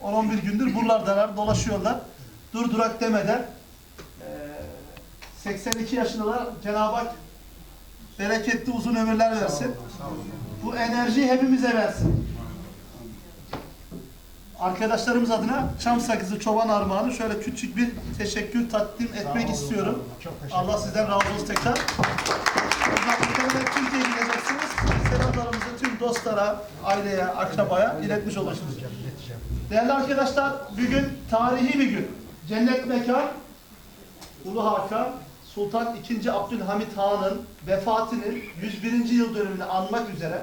10-11 gündür buralardalar, dolaşıyorlar. Dur durak demeden. 82 yaşındalar. Cenab-ı Hak bereketli uzun ömürler versin. Bu enerjiyi hepimize versin. Arkadaşlarımız adına Çam Sakızı Çoban Armağanı şöyle küçük bir teşekkür takdim etmek istiyorum. Allah sizden razı olsun tekrar. Muhtemelen Türkiye'ye gideceksiniz. Selamlarımızı tüm dostlara, aileye, akrabaya iletmiş olursunuz. Değerli arkadaşlar, bugün tarihi bir gün. Cennet mekan, Ulu Hakan, Sultan II. Abdülhamit Han'ın vefatının 101. yıl dönümünü anmak üzere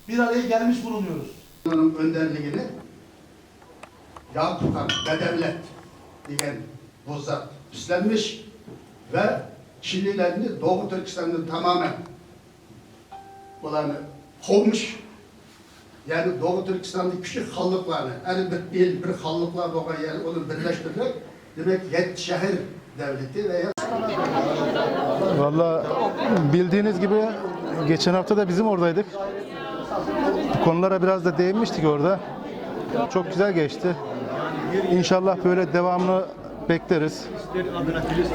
bir araya gelmiş bulunuyoruz. Onun önderliğini Yakup Han ve devlet diyen bu zat üstlenmiş ve Çinlilerini Doğu Türkistan'ın tamamen olanı kovmuş. Yani Doğu Türkistan'ın küçük hallıklarını, her bir il bir hallıklar olan yani onu birleştirerek demek yedi şehir devleti veya Valla bildiğiniz gibi geçen hafta da bizim oradaydık. Bu konulara biraz da değinmiştik orada. Çok güzel geçti. İnşallah böyle devamlı bekleriz.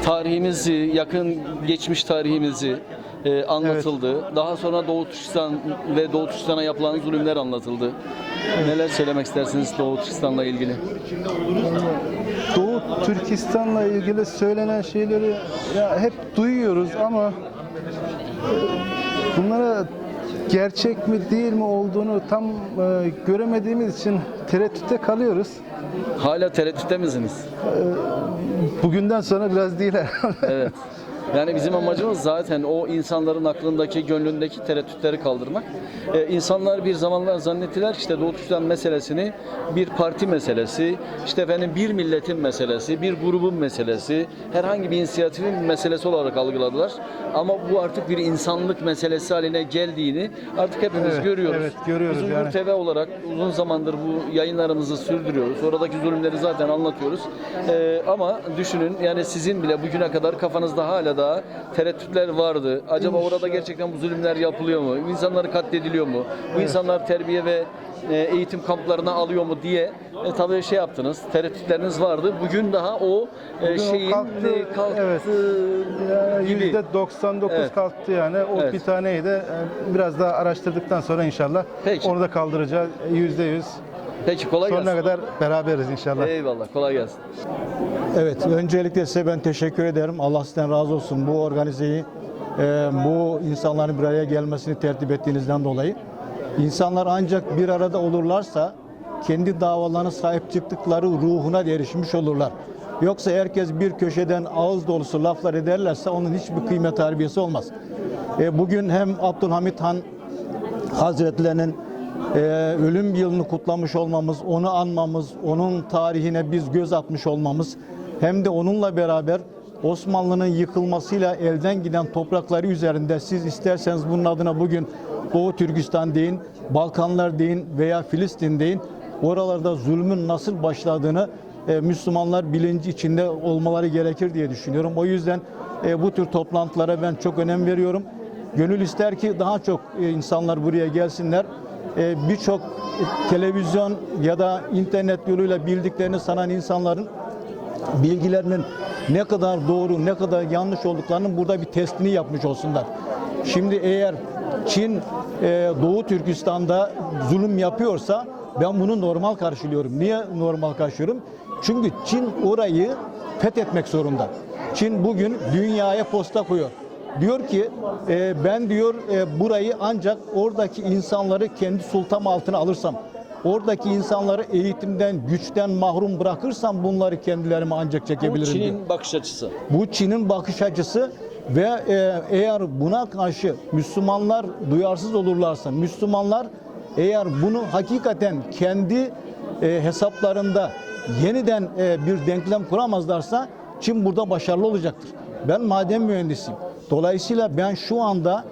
Tarihimizi, yakın geçmiş tarihimizi anlatıldı. Daha sonra Doğu Türkistan ve Doğu Türkistan'a yapılan zulümler anlatıldı. Neler söylemek istersiniz Doğu Türkistan'la ilgili? Doğu Türkistan'la ilgili söylenen şeyleri ya hep duyuyoruz ama bunlara gerçek mi değil mi olduğunu tam göremediğimiz için tereddütte kalıyoruz. Hala tereddütte misiniz? Bugünden sonra biraz değil herhalde. Evet. Yani bizim amacımız zaten o insanların aklındaki, gönlündeki tereddütleri kaldırmak. İnsanlar bir zamanlar zannettiler ki işte Doğu Türkistan meselesini bir parti meselesi, işte efendim bir milletin meselesi, bir grubun meselesi, herhangi bir inisiyatifin meselesi olarak algıladılar. Ama bu artık bir insanlık meselesi haline geldiğini artık hepimiz Evet, görüyoruz. evet, görüyoruz Biz Uygur yani. TV olarak uzun zamandır bu yayınlarımızı sürdürüyoruz. Oradaki zulümleri zaten anlatıyoruz. Ama düşünün yani sizin bile bugüne kadar kafanızda hala daha tereddütler vardı. Acaba orada gerçekten bu zulümler yapılıyor mu? İnsanlar katlediliyor mu? Bu insanlar terbiye ve eğitim kamplarına alıyor mu diye tabii şey yaptınız. Tereddütleriniz vardı. Bugün daha o Bugün o şeyin kalktı, kalktı evet. Ya gibi. %99 Evet. kalktı yani. O Evet. bir taneyi de biraz daha araştırdıktan sonra inşallah Peki. onu da kaldıracağız. %100. Peki kolay Sonuna gelsin. kadar beraberiz inşallah. Eyvallah kolay gelsin. Evet, öncelikle size ben teşekkür ederim. Allah sizden razı olsun bu organizeyi, bu insanların bir araya gelmesini tertip ettiğinizden dolayı. İnsanlar ancak bir arada olurlarsa kendi davalarına sahip çıktıkları ruhuna erişmiş olurlar. Yoksa herkes bir köşeden ağız dolusu laflar ederlerse onun hiçbir kıymet harbiyesi olmaz. Bugün hem Abdülhamit Han Hazretlerinin ölüm yılını kutlamış olmamız, onu anmamız, onun tarihine biz göz atmış olmamız hem de onunla beraber Osmanlı'nın yıkılmasıyla elden giden toprakları üzerinde siz isterseniz bunun adına bugün Doğu Türkistan deyin, Balkanlar deyin veya Filistin deyin. Oralarda zulmün nasıl başladığını Müslümanlar bilinci içinde olmaları gerekir diye düşünüyorum. O yüzden bu tür toplantılara ben çok önem veriyorum. Gönül ister ki daha çok insanlar buraya gelsinler. Birçok televizyon ya da internet yoluyla bildiklerini sanan insanların bilgilerinin ne kadar doğru, ne kadar yanlış olduklarının burada bir testini yapmış olsunlar. Şimdi eğer Çin Doğu Türkistan'da zulüm yapıyorsa ben bunu normal karşılıyorum. Niye normal karşılıyorum? Çünkü Çin orayı fethetmek zorunda. Çin bugün dünyaya posta koyuyor. Diyor ki ben diyor burayı ancak oradaki insanları kendi sultam altına alırsam, oradaki insanları eğitimden, güçten mahrum bırakırsam bunları kendilerime ancak Bu çekebilirim diyor. Çin'in bakış açısı. Bu Çin'in bakış açısı ve eğer buna karşı Müslümanlar duyarsız olurlarsa, Müslümanlar eğer bunu hakikaten kendi hesaplarında yeniden bir denklem kuramazlarsa Çin burada başarılı olacaktır. Ben maden mühendisiyim. Dolayısıyla ben şu anda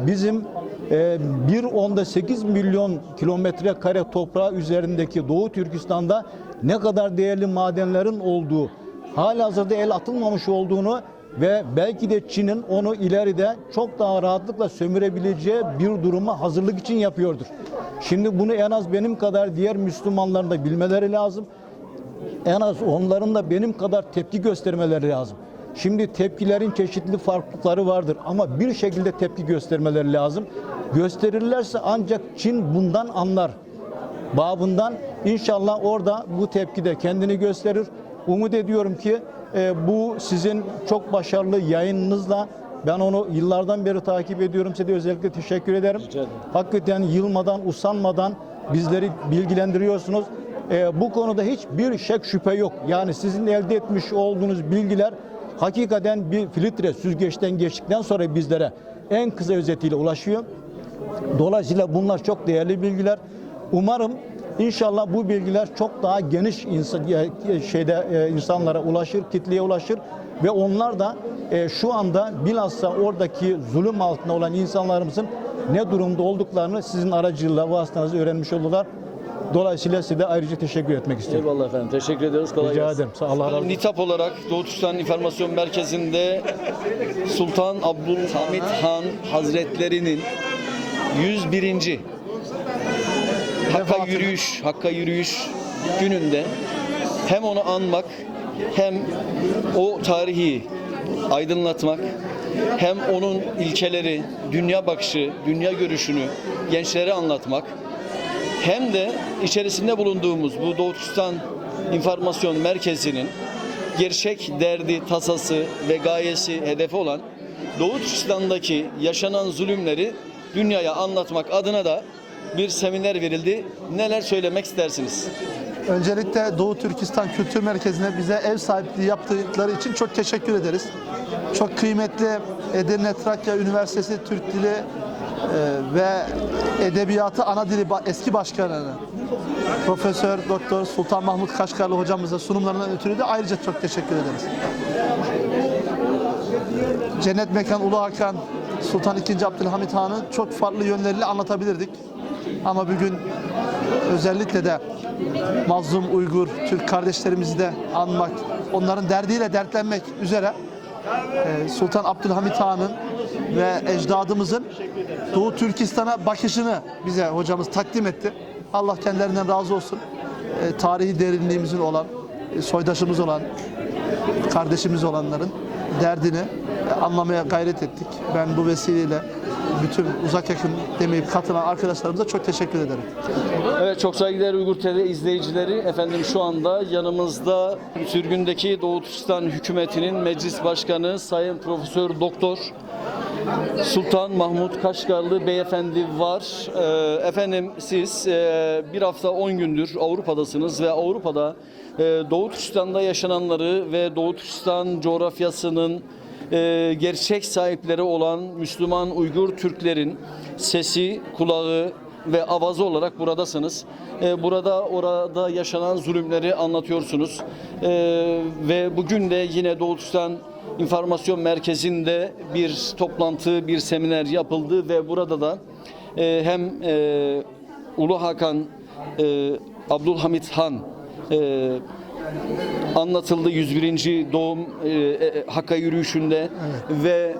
bizim 1.8 milyon kilometre kare toprağı üzerindeki Doğu Türkistan'da ne kadar değerli madenlerin olduğu, halihazırda el atılmamış olduğunu ve belki de Çin'in onu ileride çok daha rahatlıkla sömürebileceği bir duruma hazırlık için yapıyordur. Şimdi bunu en az benim kadar diğer Müslümanların da bilmeleri lazım. En az onların da benim kadar tepki göstermeleri lazım. Şimdi tepkilerin çeşitli farklılıkları vardır ama bir şekilde tepki göstermeleri lazım. Gösterirlerse ancak Çin bundan anlar. Babından inşallah orada bu tepki de kendini gösterir. Umut ediyorum ki bu sizin çok başarılı yayınınızla ben onu yıllardan beri takip ediyorum. Size de özellikle teşekkür ederim. Hakikaten yılmadan, usanmadan bizleri bilgilendiriyorsunuz. Bu konuda hiçbir şek şüphe yok. Yani sizin elde etmiş olduğunuz bilgiler hakikaten bir filtre süzgeçten geçtikten sonra bizlere en kısa özetiyle ulaşıyor. Dolayısıyla bunlar çok değerli bilgiler. Umarım inşallah bu bilgiler çok daha geniş insanlara ulaşır, kitleye ulaşır ve onlar da şu anda bilhassa oradaki zulüm altında olan insanlarımızın ne durumda olduklarını sizin aracılığıyla, vasıtanızla öğrenmiş olurlar. Dolayısıyla size de ayrıca teşekkür etmek istiyorum. Eyvallah efendim. Teşekkür ediyoruz. Kolay Rica gelsin. ederim. Sağ Allah razı olsun. Nitap olarak Doğu Türkistan İnformasyon Merkezi'nde Sultan Abdülhamit Han Hazretleri'nin 101. Hakka yürüyüş gününde hem onu anmak hem o tarihi aydınlatmak hem onun ilkeleri, dünya bakışı, dünya görüşünü gençlere anlatmak hem de içerisinde bulunduğumuz bu Doğu Türkistan İnformasyon Merkezi'nin gerçek derdi, tasası ve gayesi, hedefi olan Doğu Türkistan'daki yaşanan zulümleri dünyaya anlatmak adına da bir seminer verildi. Neler söylemek istersiniz? Öncelikle Doğu Türkistan Kültür Merkezi'ne bize ev sahipliği yaptıkları için çok teşekkür ederiz. Çok kıymetli Edirne Trakya Üniversitesi Türk Dili ve Edebiyatı Ana Dili eski başkanı Profesör Doktor Sultan Mahmut Kaşgarlı hocamıza sunumlarından ötürü de ayrıca çok teşekkür ederiz. Cennet Mekan Ulu Hakan Sultan II. Abdülhamit Han'ı çok farklı yönleriyle anlatabilirdik. Ama bugün özellikle de mazlum Uygur Türk kardeşlerimizi de anmak, onların derdiyle dertlenmek üzere Sultan Abdülhamit Han'ın ve ecdadımızın Doğu Türkistan'a bakışını bize hocamız takdim etti. Allah kendilerinden razı olsun. Tarihi derinliğimizin olan, soydaşımız olan, kardeşimiz olanların derdini anlamaya gayret ettik. Ben bu vesileyle bütün uzak yakın demeyip katılan arkadaşlarımıza çok teşekkür ederim. Evet, çok saygıdeğer Uygur TV izleyicileri, efendim şu anda yanımızda sürgündeki Doğu Türkistan Hükümeti'nin Meclis Başkanı Sayın Profesör Doktor Sultan Mahmut Kaşgarlı Beyefendi var. Efendim siz bir hafta 10 gündür Avrupa'dasınız ve Avrupa'da Doğu Türkistan'da yaşananları ve Doğu Türkistan coğrafyasının gerçek sahipleri olan Müslüman Uygur Türklerin sesi, kulağı ve avazı olarak buradasınız. Burada orada yaşanan zulümleri anlatıyorsunuz. Ve bugün de yine Doğu Türkistan İnformasyon Merkezi'nde bir toplantı, bir seminer yapıldı ve burada da hem Ulu Hakan Abdülhamit Han anlatıldı 101. doğum Hakka yürüyüşünde ve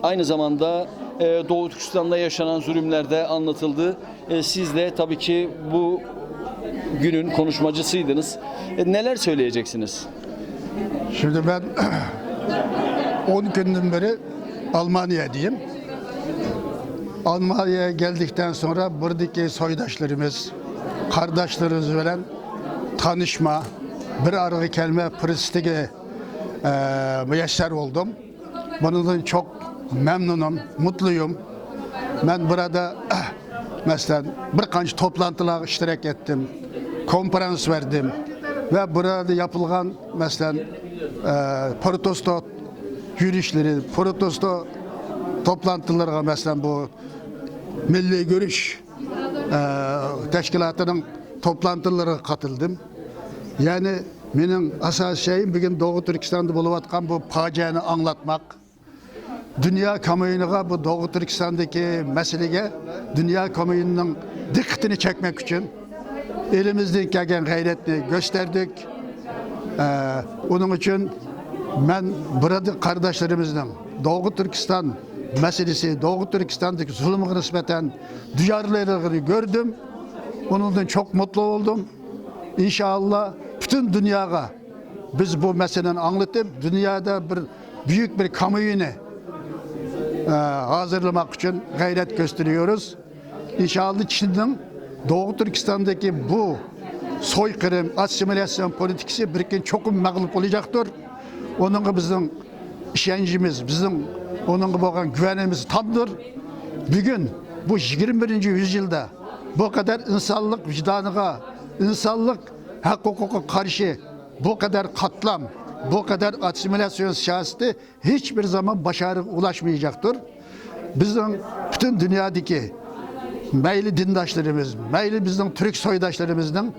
aynı zamanda Doğu Türkistan'da yaşanan zulümlerde anlatıldı. Siz de tabii ki bu günün konuşmacısıydınız. Neler söyleyeceksiniz? Şimdi ben 10 günden beri Almanya'dayım. Almanya'ya geldikten sonra buradaki soydaşlarımız, kardeşlerimiz falan tanışma, bir araya gelme fırsatı müyesser oldum. Bundan çok memnunum, mutluyum. Ben burada mesela birkaç toplantılar iştirak ettim, konferans verdim ve burada yapılan mesela protesto yürüyüşleri, protesto toplantılara mesela bu Milli Görüş Teşkilatı'nın toplantılara katıldım. Yani benim asas şeyim bugün Doğu Türkistan'da buluvatkan bu facianı anlatmak. Dünya kamuoyuna bu Doğu Türkistan'daki meseleye dünya kamuoyunun dikkatini çekmek için elimizden gelen gayretini gösterdik. Onun için Ben burada kardeşlerimizden Doğu Türkistan meselesi, Doğu Türkistan'daki zulmüne nispeten duyarlılığını gördüm. Bundan çok mutlu oldum. İnşallah bütün dünyaya biz bu meseleni anlatıp dünyada bir büyük bir kamuoyunu hazırlamak için gayret gösteriyoruz. İnşallah Çin'in Doğu Türkistan'daki bu soykırım, asimilasyon politikası bir gün çok mağlup olacaktır. Onunla bizim işencimiz, bizim onunla olan güvenimiz tamdır. Bugün bu 21. Yüzyılda bu kadar insanlık vicdanına, insanlık hak hukuka karşı bu kadar katlam, bu kadar asimilasyon siyaseti hiçbir zaman başarı ulaşmayacaktır. Bizim bütün dünyadaki meyli dindaşlarımız, meyli bizim Türk soydaşlarımızın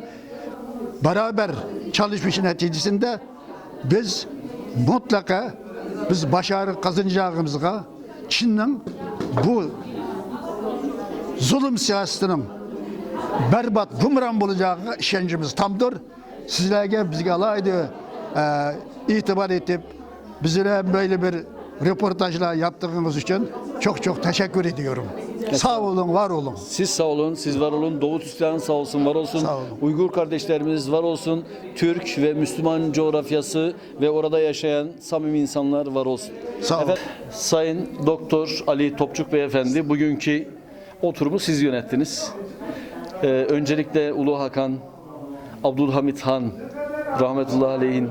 beraber çalışmış neticesinde biz mutlaka biz başarı kazanacağımızga Çin'in bu zulüm siyasetinin berbat gumran olacağı işencimiz tamdır. Sizlerge bizge alaydı itibar edip bizlere böyle bir röportajlar yaptığınız için çok çok teşekkür ediyorum. Sağ olun, var olun. Siz sağ olun, siz var olun. Doğu Türkistan sağ olsun, var olsun. Sağ olun. Uygur kardeşlerimiz var olsun. Türk ve Müslüman coğrafyası ve orada yaşayan samimi insanlar var olsun. Sağ olun. Efendim, Sayın Doktor Ali Topçuk Beyefendi, bugünkü oturumu siz yönettiniz. Öncelikle Ulu Hakan, Abdülhamit Han, rahmetullahi aleyhin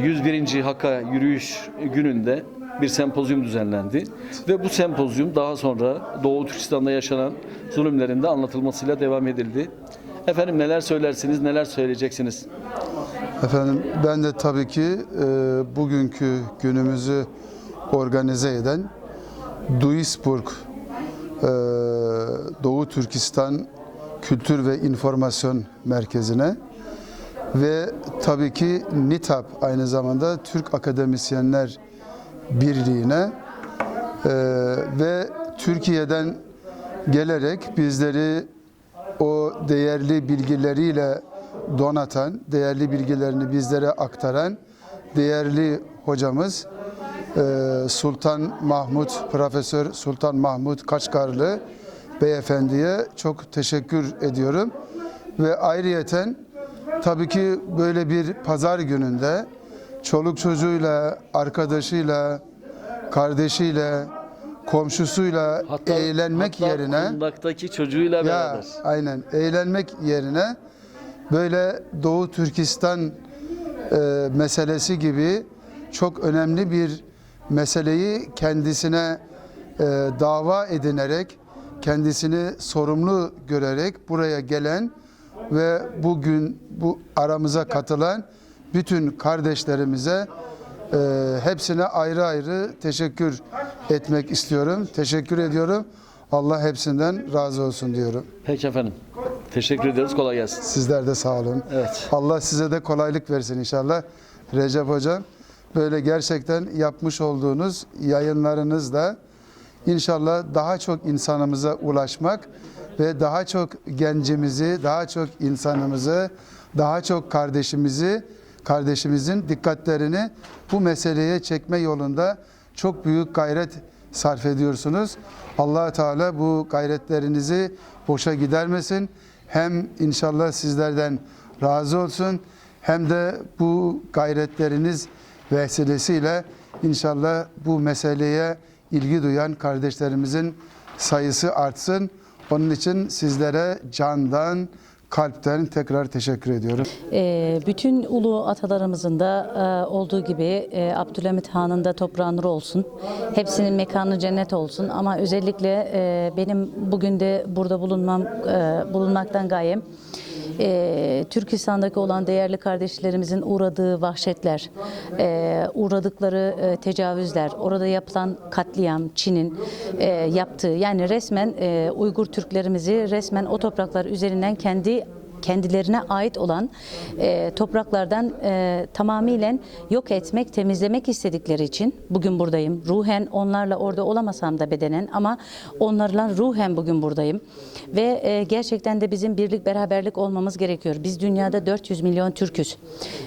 101. Hakka yürüyüş gününde bir sempozyum düzenlendi. Ve bu sempozyum daha sonra Doğu Türkistan'da yaşanan zulümlerin de anlatılmasıyla devam edildi. Efendim neler söylersiniz, neler söyleyeceksiniz? Efendim ben de tabii ki bugünkü günümüzü organize eden Duisburg Doğu Türkistan Kültür ve İnformasyon Merkezi'ne ve tabii ki NİTAP aynı zamanda Türk Akademisyenler Birliği'ne ve Türkiye'den gelerek bizleri o değerli bilgileriyle donatan, değerli bilgilerini bizlere aktaran değerli hocamız Sultan Mahmut, Profesör Sultan Mahmut Kaçkarlı beyefendiye çok teşekkür ediyorum. Ve ayrıyeten tabii ki böyle bir pazar gününde çoluk çocuğuyla, arkadaşıyla, kardeşiyle, komşusuyla eğlenmek hatta yerine kundaktaki çocuğuyla ya beraber. aynen eğlenmek yerine böyle Doğu Türkistan meselesi gibi çok önemli bir meseleyi kendisine dava edinerek kendisini sorumlu görerek buraya gelen ve bugün bu aramıza katılan bütün kardeşlerimize hepsine ayrı ayrı teşekkür etmek istiyorum. Teşekkür ediyorum. Allah hepsinden razı olsun diyorum. Peki efendim. Teşekkür ediyoruz. Kolay gelsin. Sizler de sağ olun. Evet. Allah size de kolaylık versin inşallah. Recep Hocam böyle gerçekten yapmış olduğunuz yayınlarınızla inşallah daha çok insanımıza ulaşmak ve daha çok gencimizi, daha çok insanımızı, daha çok kardeşimizi, kardeşimizin dikkatlerini bu meseleye çekme yolunda çok büyük gayret sarf ediyorsunuz. Allah Teala bu gayretlerinizi boşa gidermesin. Hem inşallah sizlerden razı olsun hem de bu gayretleriniz vesilesiyle inşallah bu meseleye ilgi duyan kardeşlerimizin sayısı artsın. Onun için sizlere candan, kalpten tekrar teşekkür ediyorum. Bütün ulu atalarımızın da olduğu gibi Abdülhamit Han'ın da toprağı nur olsun. Hepsinin mekanı cennet olsun. Ama özellikle benim bugün de burada bulunmaktan gayem Türkistan'daki olan değerli kardeşlerimizin uğradığı vahşetler, uğradıkları tecavüzler, orada yapılan katliam, Çin'in yaptığı, yani resmen Uygur Türklerimizi resmen o topraklar üzerinden kendi kendilerine ait olan topraklardan tamamıyla yok etmek, temizlemek istedikleri için bugün buradayım. Ruhen onlarla orada olamasam da bedenen ama onlarla ruhen bugün buradayım. Ve gerçekten de bizim birlik beraberlik olmamız gerekiyor. Biz dünyada 400 milyon Türk'üz.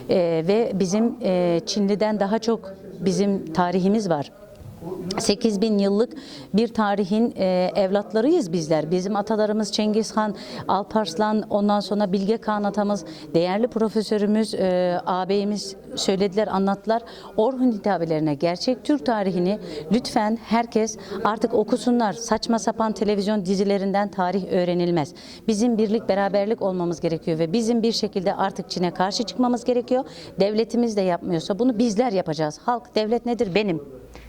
Ve bizim Çinli'den daha çok bizim tarihimiz var. 8000 yıllık bir tarihin evlatlarıyız bizler. Bizim atalarımız Cengiz Han, Alparslan, ondan sonra Bilge Kağan atamız, değerli profesörümüz, ağabeyimiz söylediler, anlattılar. Orhun hitabelerine, gerçek Türk tarihini lütfen herkes artık okusunlar. Saçma sapan televizyon dizilerinden tarih öğrenilmez. Bizim birlik, beraberlik olmamız gerekiyor ve bizim bir şekilde artık Çin'e karşı çıkmamız gerekiyor. Devletimiz de yapmıyorsa bunu bizler yapacağız. Halk, devlet nedir? Benim.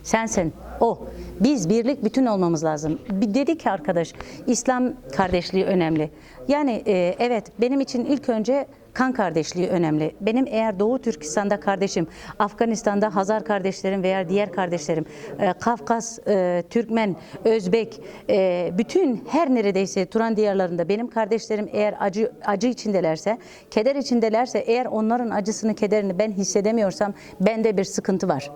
Sensin, o. Biz birlik bütün olmamız lazım. Bir dedi ki arkadaş, İslam kardeşliği önemli. Yani evet, benim için ilk önce kan kardeşliği önemli. Benim eğer Doğu Türkistan'da kardeşim, Afganistan'da Hazar kardeşlerim veya diğer kardeşlerim, Kafkas, Türkmen, Özbek, bütün her neredeyse Turan diyarlarında benim kardeşlerim eğer acı içindelerse, keder içindelerse, eğer onların acısını, kederini ben hissedemiyorsam bende bir sıkıntı var.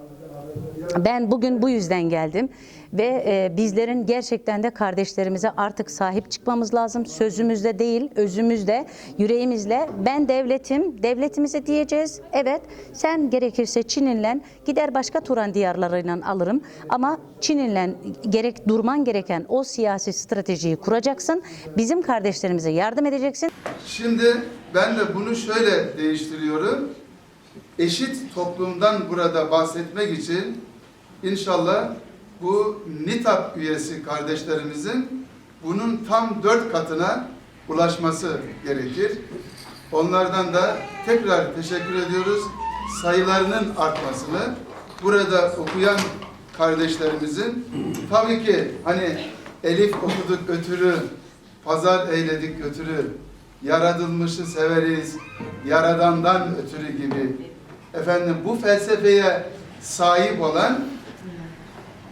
Ben bugün bu yüzden geldim ve bizlerin gerçekten de kardeşlerimize artık sahip çıkmamız lazım. Sözümüzde değil, özümüzde, yüreğimizle. Ben devletim, devletimize diyeceğiz. Evet, sen gerekirse Çin'inle gider başka Turan diyarlarıyla alırım. Ama Çin'inle gerek durman gereken o siyasi stratejiyi kuracaksın. Bizim kardeşlerimize yardım edeceksin. Şimdi ben de bunu şöyle değiştiriyorum. Eşit toplumdan burada bahsetmek için inşallah bu NİTAP üyesi kardeşlerimizin bunun tam 4 katına ulaşması gerekir. Onlardan da tekrar teşekkür ediyoruz. Sayılarının artmasını, burada okuyan kardeşlerimizin tabii ki hani elif okuduk ötürü, pazar eyledik ötürü, yaratılmışı severiz, yaradandan ötürü gibi efendim bu felsefeye sahip olan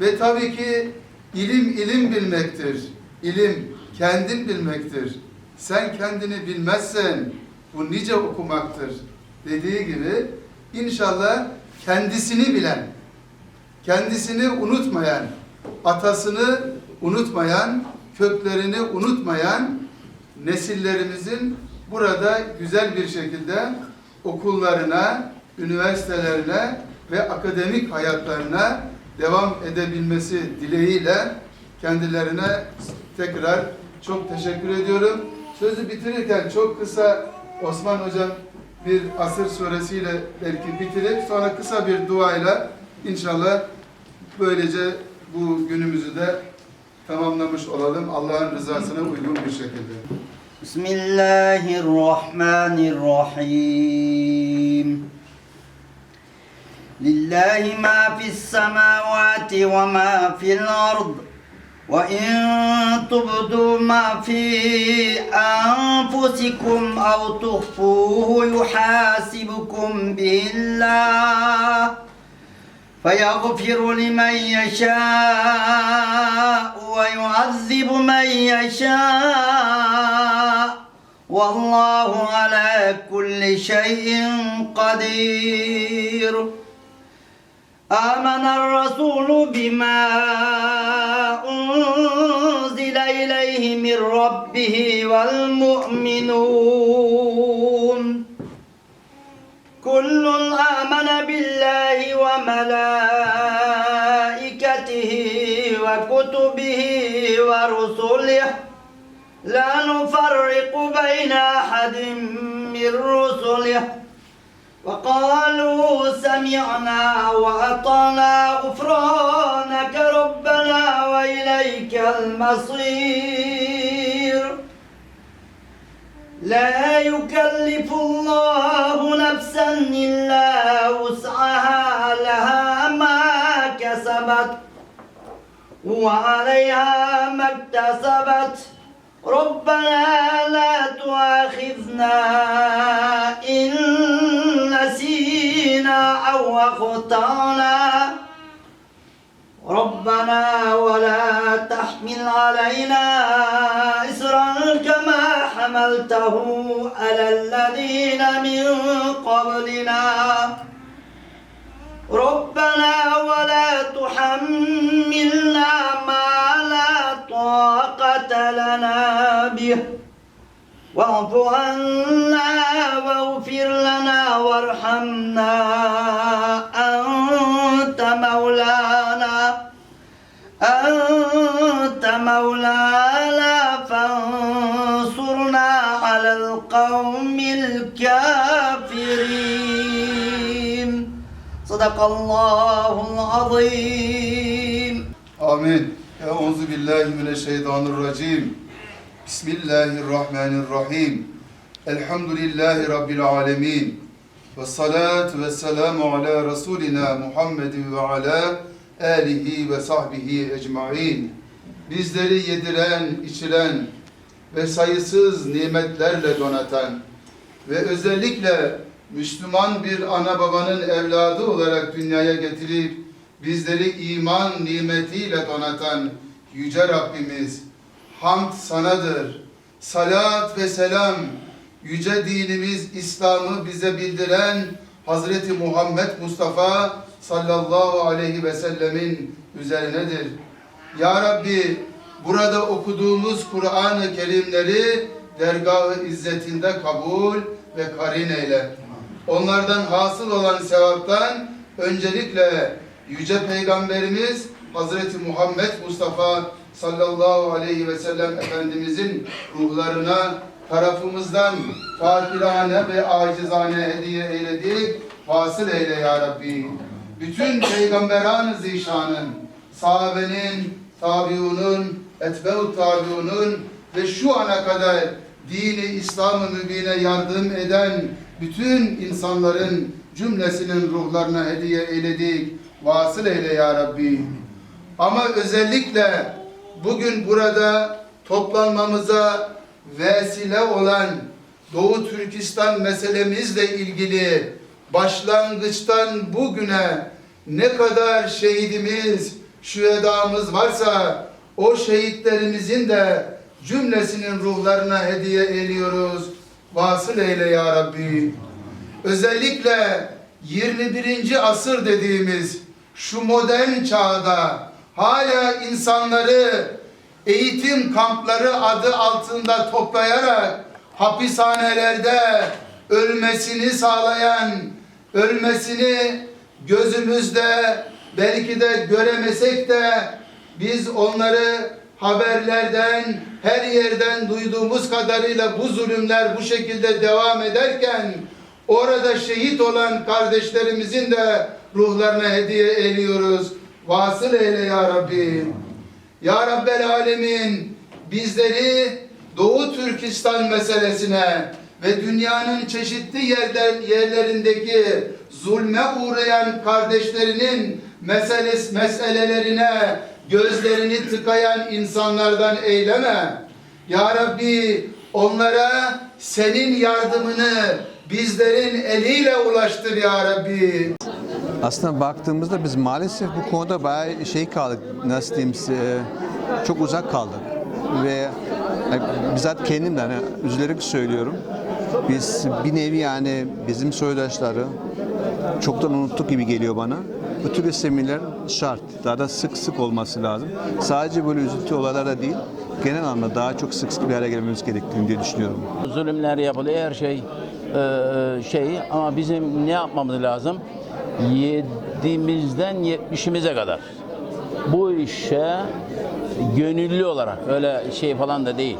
ve tabii ki ilim ilim bilmektir. İlim kendin bilmektir. Sen kendini bilmezsen bu nice okumaktır dediği gibi inşallah kendisini bilen, kendisini unutmayan, atasını unutmayan, köklerini unutmayan nesillerimizin burada güzel bir şekilde okullarına, üniversitelerine ve akademik hayatlarına devam edebilmesi dileğiyle kendilerine tekrar çok teşekkür ediyorum. Sözü bitirirken çok kısa Osman Hocam bir Asır suresiyle belki bitirip sonra kısa bir duayla inşallah böylece bu günümüzü de tamamlamış olalım Allah'ın rızasına uygun bir şekilde. Bismillahirrahmanirrahim. Lillahi ma fis semavati ve ma fil ard. Ve in tubdu ma fi anfusikum ev tuhfuhu yuhasibukum billah. Feyaghfiru limen yeşâ ve yuazzibu men yeşâ. Vallahu ala kulli şeyin kadir. آمن الرسول بما أنزل إليه من ربه والمؤمنون كل آمن بالله وملائكته وكتبه ورسله لا نفرق بين أحد من رسله وقالوا سمعنا وأطعنا غفرانك ربنا وإليك المصير. لا يكلف الله نفسا إلا وسعها لها ما كسبت وعليها ما اكتسبت. ربنا لا تؤاخذنا إن نسينا أو أخطأنا. ربنا ولا تحمل علينا إصرا كما حملته على الذين من قبلنا. ربنا ولا تحملنا ما لا طاقة لنا به، واعف عنا واغفر لنا وارحمنا، أنت مولانا، أنت مولانا فانصرنا على القوم الكافرين. صدق الله العظيم. Amin. Euzu billahi mineşşeytanirracim. Bismillahirrahmanirrahim. Elhamdülillahi rabbil alamin. Ve salatu ve selamu ala Resulina Muhammedin ve ala alihi ve sahbihi ecmain. Bizleri yediren, içiren ve sayısız nimetlerle donatan ve özellikle Müslüman bir ana babanın evladı olarak dünyaya getirip bizleri iman nimetiyle donatan Yüce Rabbimiz, hamd sanadır. Salat ve selam yüce dinimiz İslam'ı bize bildiren Hazreti Muhammed Mustafa sallallahu aleyhi ve sellemin üzerinedir. Ya Rabbi, burada okuduğumuz Kur'an-ı Kerimleri dergah-ı izzetinde kabul ve karin eyle. Onlardan hasıl olan sevaptan öncelikle Yüce Peygamberimiz Hazreti Muhammed Mustafa sallallahu aleyhi ve sellem Efendimizin ruhlarına tarafımızdan fakirane ve acizane hediye eyledik. Vasıl eyle ya Rabbi. Bütün peygamberan-ı zişanın, sahabenin, tabiunun, etbe'u tabiunun ve şu ana kadar dini İslam-ı mübine yardım eden bütün insanların cümlesinin ruhlarına hediye eyledik. Vasıl eyle ya Rabbi. Ama özellikle bugün burada toplanmamıza vesile olan Doğu Türkistan meselemizle ilgili başlangıçtan bugüne ne kadar şehidimiz, şühedamız varsa o şehitlerimizin de cümlesinin ruhlarına hediye ediyoruz. Vasıl eyle ya Rabbi. Özellikle 21. asır dediğimiz şu modern çağda hala insanları eğitim kampları adı altında toplayarak hapishanelerde ölmesini sağlayan, ölmesini gözümüzde belki de göremesek de biz onları haberlerden, her yerden duyduğumuz kadarıyla bu zulümler bu şekilde devam ederken orada şehit olan kardeşlerimizin de ruhlarına hediye ediyoruz. Vasıl eyle ya Rabbi. Ya Rabbel Alemin, bizleri Doğu Türkistan meselesine ve dünyanın çeşitli yerlerindeki zulme uğrayan kardeşlerinin meselelerine gözlerini tıkayan insanlardan eyleme. Ya Rabbi, onlara senin yardımını bizlerin eliyle ulaştır ya Rabbi. Aslında baktığımızda biz maalesef bu konuda bayağı şey kaldık, nasıl diyeyim size, çok uzak kaldık. Ve yani bizzat kendimden yani üzülerek söylüyorum. Biz bir nevi yani bizim soydaşları çoktan unuttuk gibi geliyor bana. Bu tür seminerler şart. Daha da sık sık olması lazım. Sadece böyle üzüntü olaylar da değil, genel anlamda daha çok sık sık bir araya gelmemiz gerektiğini diye düşünüyorum. Zulümler yapılıyor, her şey şey ama bizim ne yapmamız lazım? 7'imizden 70'imize kadar bu işe gönüllü olarak, öyle şey falan da değil,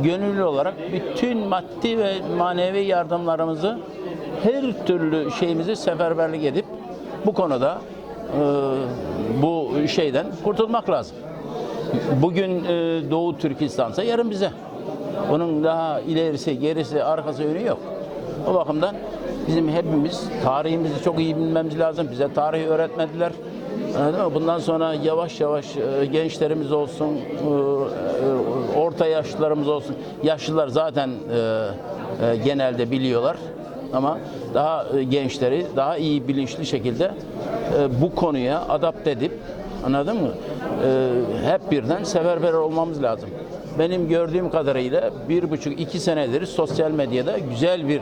gönüllü olarak bütün maddi ve manevi yardımlarımızı, her türlü şeyimizi seferberlik edip bu konuda bu şeyden kurtulmak lazım. Bugün Doğu Türkistan'sa yarın bize. Onun daha ilerisi, gerisi, arkası, önü yok. O bakımdan bizim hepimiz tarihimizi çok iyi bilmemiz lazım. Bize tarihi öğretmediler. Anladın mı? Bundan sonra yavaş yavaş gençlerimiz olsun, orta yaşlılarımız olsun. Yaşlılar zaten genelde biliyorlar. Ama daha gençleri daha iyi bilinçli şekilde bu konuya adapte edip, anladın mı? Hep birden seferber olmamız lazım. Benim gördüğüm kadarıyla 1,5-2 senedir sosyal medyada güzel bir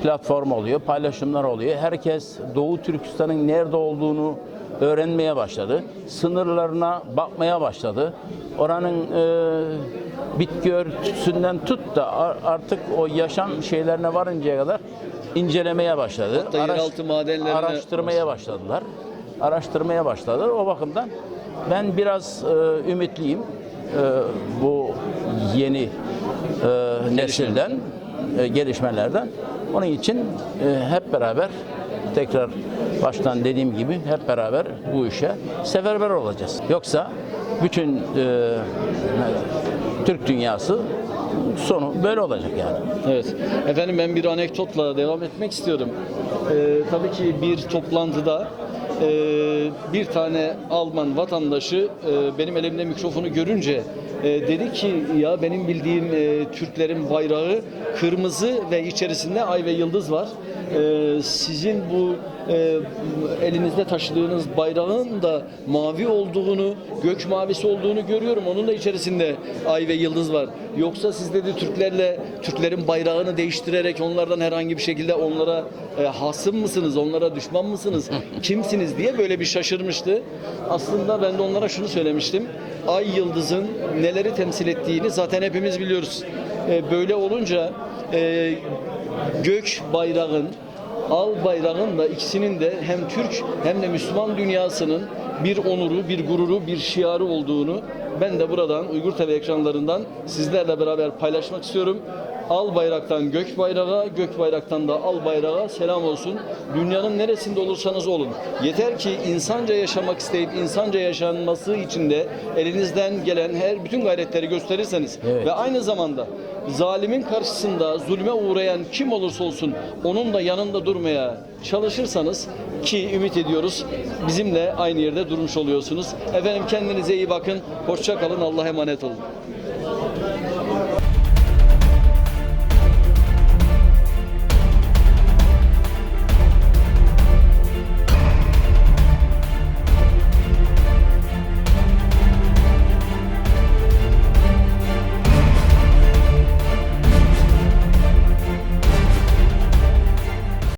platform oluyor, paylaşımlar oluyor. Herkes Doğu Türkistan'ın nerede olduğunu öğrenmeye başladı. Sınırlarına bakmaya başladı. Oranın bitki örtüsünden tut da artık o yaşam şeylerine varıncaya kadar incelemeye başladı. Hatta yeraltı madenlerine araştırmaya başladılar. Araştırmaya başladılar. O bakımdan ben biraz ümitliyim. Bu yeni nesilden, gelişmelerden. Onun için hep beraber tekrar baştan dediğim gibi hep beraber bu işe seferber olacağız. Yoksa bütün Türk dünyası sonu böyle olacak yani. Evet. Efendim ben bir anekdotla devam etmek istiyorum. Tabii ki bir toplantıda bir tane Alman vatandaşı benim elimde mikrofonu görünce dedi ki ya benim bildiğim Türklerin bayrağı kırmızı ve içerisinde ay ve yıldız var. Sizin bu elinizde taşıdığınız bayrağın da mavi olduğunu, gök mavisi olduğunu görüyorum. Onun da içerisinde ay ve yıldız var. Yoksa siz dedi Türklerle Türklerin bayrağını değiştirerek onlardan herhangi bir şekilde onlara hasım mısınız, onlara düşman mısınız, kimsiniz diye böyle bir şaşırmıştı. Aslında ben de onlara şunu söylemiştim. Ay yıldızın neleri temsil ettiğini zaten hepimiz biliyoruz. Böyle olunca gök bayrağın, al bayrağın da ikisinin de hem Türk hem de Müslüman dünyasının bir onuru, bir gururu, bir şiarı olduğunu ben de buradan Uygur TV ekranlarından sizlerle beraber paylaşmak istiyorum. Al bayraktan gök bayrağa, gök bayraktan da al bayrağa selam olsun. Dünyanın neresinde olursanız olun. Yeter ki insanca yaşamak isteyip insanca yaşanması için de elinizden gelen her bütün gayretleri gösterirseniz Evet. ve aynı zamanda zalimin karşısında zulme uğrayan kim olursa olsun onun da yanında durmaya çalışırsanız ki ümit ediyoruz bizimle aynı yerde durmuş oluyorsunuz. Efendim kendinize iyi bakın. Hoşça kalın. Allah'a emanet olun.